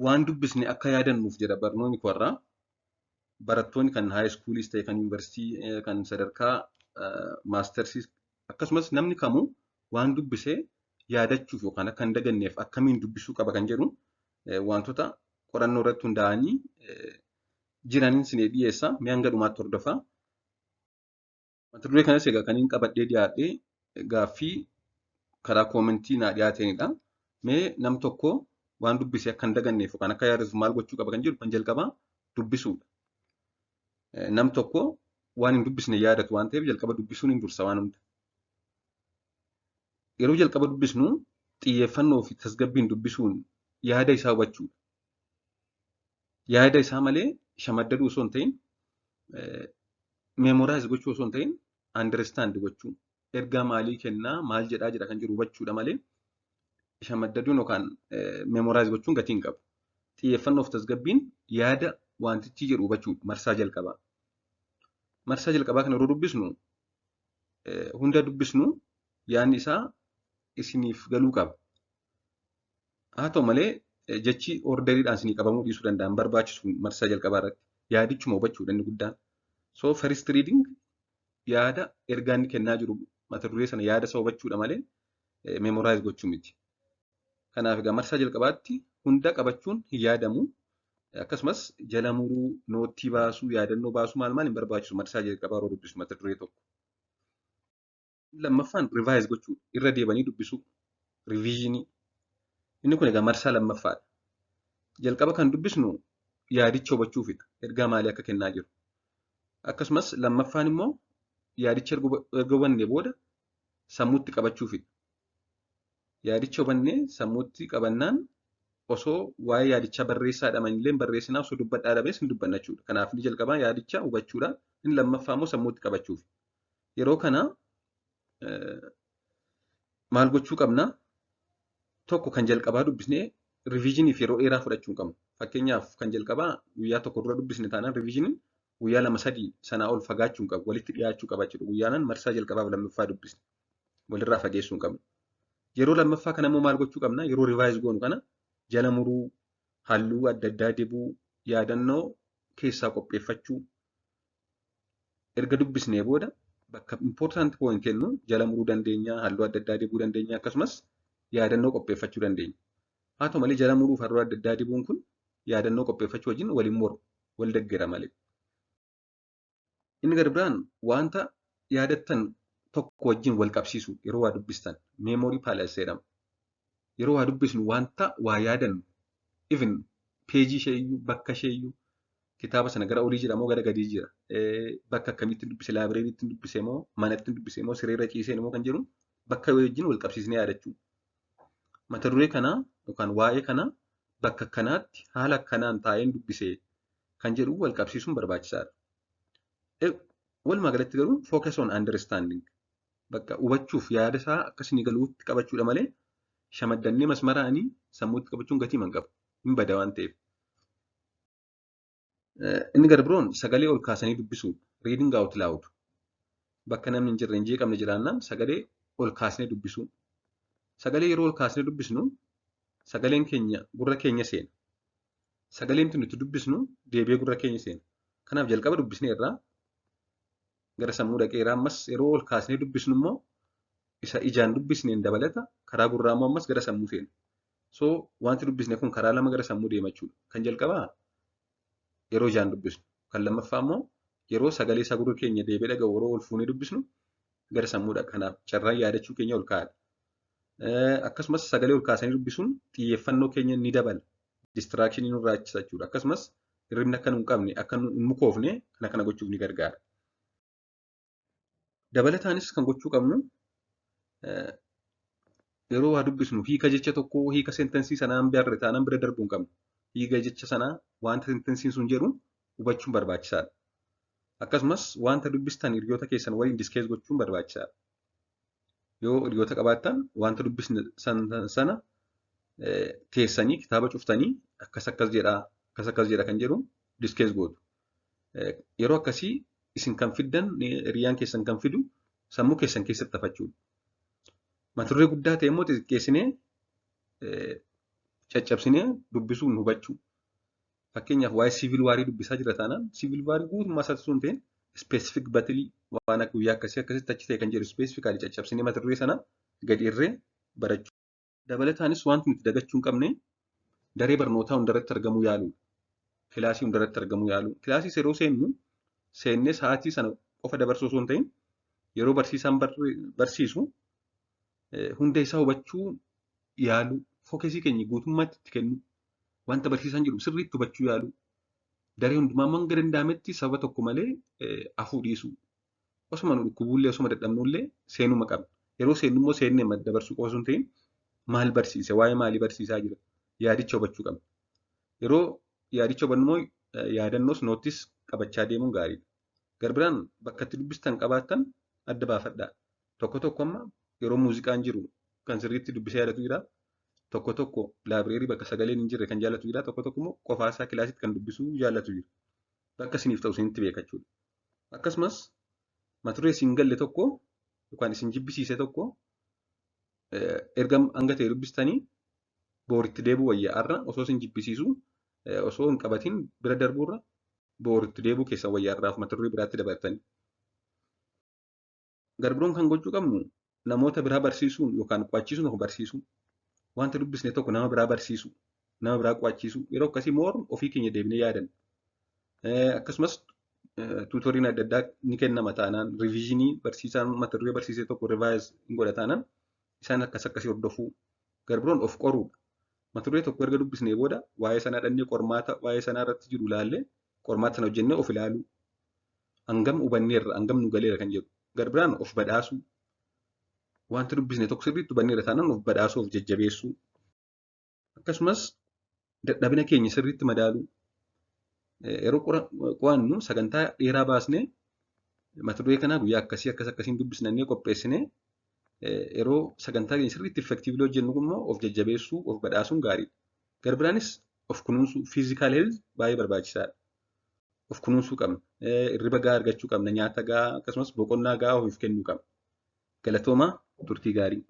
Waan dubbisne akka yaadannuuf jedha barnoonni koo har'aa. Barattoonni kan high schooliis ta'e kan yuunivarsiitii kan sadarkaa mastersiis akkasumas namni kamuu waan dubbisee yaadachuuf yookaan akka hin daganneef akkamiin dubbisuu qaba kan jedhu wantoota qorannoo irratti hundaa'anii jiraniin isinii dhiyeessa. Mee hanga dhumaatti hordofaa. Mata duree kanas egaa kan inni qabadhee dhiyaadhee gaaffii karaa commentii naa dhiyaateenidha. Mee nam tokko waan dubbisee akka hin daganneef yookaan akka yaadatuuf maal gochuu qaba kan jedhu kan jalqabaa dubbisuudha. Nam tokko waan hin dubbisne yaadatu waan ta'eef jalqaba dubbisuun hin dursa waan hunda. Yeroo jalqaba dubbisnu xiyyeeffannoo fi tasgabbiin dubbisuun yaada isaa hubachuudha. Yaada isaa malee shamaddaduu osoo hin ta'in, memorize gochuu osoo hin ta'in, understand gochuu, ergaa maalii kennaa, maal jedhaa jira kan jiru hubachuudha malee shamaddaduun yookaan memorize gochuun gatii hin qabu. Xiyyeeffannoo fi tasgabbiin yaada wantichi jedhu hubachuudha marsaa jalqabaa. Marsaa jalqabaa kana yeroo dubbisnu, hunda dubbisnu, yaadni isaa isiniif galuu qaba. Haa ta'u malee jechi orderiidhaan isinii qabamuu dhiisuu danda'an barbaachisu marsaa jalqabaa irratti. Yaadichuma hubachuudha inni guddaan. So first reading yaada ergaa inni kennaa jiru, mata duree sana yaada isaa hubachuudha malee memorize gochuu miti. Kanaaf egaa marsaa jalqabaatti hunda qabachuun hin yaadamu. Akkasumas jala muruu, note baasuu, yaadannoo baasuu maal maal hin barbaachisu marsaa jalqabaa yeroo dubbisu mata duree tokko. Lammaffaan revise gochuu, irra deebanii dubbisuu, revisionii. Inni kun egaa marsaa lammaffaadha. Jalqaba kan dubbisnu yaadicha hubachuufidha. Ergaa maalii akka kennaa jiru. Akkasumas lammaffaan immoo yaadicha erga hubannee booda sammuutti qabachuufidha. Yaadicha hubannee sammuutti qabannaan osoo waa'ee yaadichaa barreessaa dhaman illee barreessinaa, osoo dubbadhaa dhabees hin dubbanna jechuudha. Kanaaf inni jalqabaa yaadicha hubachuudha. Inni lammaffaa immoo sammuutti qabachuufi. Yeroo kana maal gochuu qabna? Tokko, kan jalqabaa dubbisnee revisioniif yeroo dheeraa fudhachuu hin qabnu. Fakkeenyaaf kan jalqabaa guyyaa tokko dura dubbisne taanaan revisioniin guyyaa 2, 3 sanaa ol fagaachuu hin qabu. Walitti dhiyaachuu qaba jechuudha. Guyyaanan marsaa jalqabaaf lammaffaa dubbisne walirraa fageessuu hin qabnu. Yeroo lammaffaa kana immoo maal gochuu qabna? Yeroo revise goonu kana jala muruu, halluu adda addaa dibuu, yaadannoo keessaa qopheeffachuu. Erga dubbisnee booda bakka important point kennu jala muruu dandeenya, halluu adda addaa dibuu dandeenya, akkasumas yaadannoo qopheeffachuu dandeenya. Haa ta'u malee jala muruuf halluu adda addaa dibuun kun yaadannoo qopheeffachuu wajjin waliin mormu, wal deggera malee. Inni gara biraan wanta yaadattan tokko wajjin wal qabsiisu yeroo waa dubbistan memory palace jedhama. Yeroo waa dubbisnu wanta waa yaadannu, even peejii ishee iyyuu, bakka ishee iyyuu, kitaaba sana gara olii jira moo gara gadii jira, bakka akkamitti dubbise, librarytti dubbise moo manatti dubbise moo sireerra ciisee moo kan jedhu bakka wajjin wal qabsiisnee yaadachuu. Mata duree kanaa yookaan waa'ee kanaa bakka akkanaatti haala akkanaan taa'een dubbise kan jedhu wal qabsiisuun barbaachisaadha. Walumaa galatti garuu focus on understanding. Bakka hubachuuf yaada isaa akka galuutti qabachuudha malee shamaddannee masmaraanii sammuutti qabachuun gatii hin qabu. Hin bada waan ta'eef. Inni gara biroon sagalee ol kaasanii dubbisuudha. Reading out loud. Bakka namni hin jirre, hin jeeqamne jiraannaan sagalee ol kaasnee dubbisuu. Sagalee yeroo ol kaasnee dubbisnu sagaleen keenya gurra keenya seena. Sagaleen nuti dubbisnu deebi'ee gurra keenya seena. Kanaaf jalqaba dubbisnee irraa gara sammuu dhaqeeraa, ammas yeroo ol kaasnee dubbisnu immoo isa ijaan dubbisneen dabalata karaa gurraa immoo ammas gara sammuu seena. So wanti dubbisne kun karaa lama gara sammuu deema jechuudha. Kan jalqabaa yeroo ijaan dubbisnu. Kan lammaffaa immoo yeroo sagalee isaa gurra keenya deebi'ee dhaga'u, yeroo ol fuunee dubbisnu gara sammuu dhaqa. Kanaaf carraan yaadachuu keenya ol kaa'adha. Akkasumas sagalee ol kaasanii dubbisuun xiyyeeffannoo keenya ni dabala. Distractionii nurraa ittisa jechuudha. Akkasumas hirribni akka nu hin qabne, akka nu hin mukoofne kana kana gochuuf ni gargaara. Dabalataanis kan gochuu qabnu, yeroo waa dubbisnu hiika jecha tokkoo, hiika sentencii sanaa hin beekne taanaan bira darbuu hin qabnu. Hiika jecha sanaa, wanta sentenciin sun jedhu hubachuun barbaachisaadha. Akkasumas wanta dubbistan hiriyoota keessan waliin discuss gochuun barbaachisaadha. Yoo hiriyoota qabaattan wanta dubbisne sana teessanii kitaaba cuftanii akkas akkas jedhaa, akkas akkas jedha kan jedhu discuss gootu. Yeroo akkasii isin kan fiddan, hiriyaan keessan kan fidu sammuu keessan keessatti hafachuudha. Mata duree guddaa ta'e immoo xixiqqeessinee Caccabsinee dubbisuun hubachuu. Fakkeenyaaf waa'ee civil warii dubbisaa jira taanaan civil warii guutummaa isaatti osoo hin ta'in specific battle waan akka guyyaa akkasii akkasitti achi ta'e kan jedhu specifically caccabsinee mata duree sana gadi irree barachuu. Dabalataanis wanti nuti dagachuu hin qabne daree barnootaa hundarratti argamuu yaaluudha. Kilaasii hundarratti argamuu yaaluu. Kilaasii yeroo seennu seennee sa'aatii sana qofa dabarsuu osoo hin ta'in yeroo barsiisaan barsiisu hunda isaa hubachuu yaaluu. Focusii keenya guutummaatti itti kennu. Wanta barsiisaan jedhu sirriitti hubachuu yaaluu. Daree hundumaa hanga danda'ametti sababa tokko malee hafuu dhiisuu. Osuma nu dhukkubuullee osuma dadhabnullee seenuma qabna. Yeroo seennu immoo seennee dabarsuu qofa osoo hin ta'in maal barsiise waa'ee maalii barsiisaa jira yaadicha hubachuu qabna. Yeroo yaadicha hubannu immoo yaadannoos noteis qabachaa deemuun gaariidha. Garbiraan bakka itti dubbistan qabaattan adda baafadhaa. Tokko tokko amma yeroo muuziqaan jiru kan sirriitti dubbisee yaadatu jira. Tokko tokko library bakka sagaleen hin jirre kan jaallatu jira. Tokko tokko immoo qofaasaa kilaasitti kan dubbisuu jaallatu jira. Bakka isiniif ta'u isinitti beekachuudha. Akkasumas mata duree isin galle tokko yookaan isin jibbisiise tokko erga hanga ta'e dubbistanii booritti deebi'uu wayya. Har'a osoo isin jibbisiisu osoo hin qabatin bira darbuurra booritti deebi'uu keessan wayya har'aaf mata duree biraatti dabartanii. Garbiroon kan gochuu qabnu namoota biraa barsiisuun yookaan qo'achiisuun of barsiisuu. Wanta dubbisne tokko nama biraa barsiisuu, nama biraa qo'achiisuu. Yeroo akkasii more ofii keenya deebinee yaadanna. Akkasumas tutoriin adda addaa ni kennama taanaan revisionii barsiisaan mata duree barsiisee tokko revise hin godha taanaan isaan akkas akkasii hordofuu. Garbiroon of qoruudha. Mata duree tokko erga dubbisnee booda waa'ee sanaa dhannee qormaata waa'ee sanaa irratti jiru ilaallee qormaata sana hojjennee of ilaaluu. Hangam hubanneerra, hangam nu galeera kan jedhu. Garbiraan of badhaasuu. Wanta dubbisne tokko sirriitti hubanneerra taanaan of badhaasuu, of jajjabeessuu. Akkasumas dadhabina keenya sirriitti madaaluu. Yeroo qo'annu sagantaa dheeraa baasnee mata duree kanaa guyyaa akkasii akkas akkasiin dubbisnannee qopheessinee yeroo sagantaa keenya sirriitti effectively hojjennu immoo of jajjabeessuu, of badhaasuun gaariidha. Garbiraanis of kunuunsuu, physical health baay'ee barbaachisaadha. Of kunuunsuu qabna. Hirriba gahaa argachuu qabna. Nyaata gahaa akkasumas boqonnaa gahaa ofiif kennuu qabna. Galatoomaa, turtii gaarii.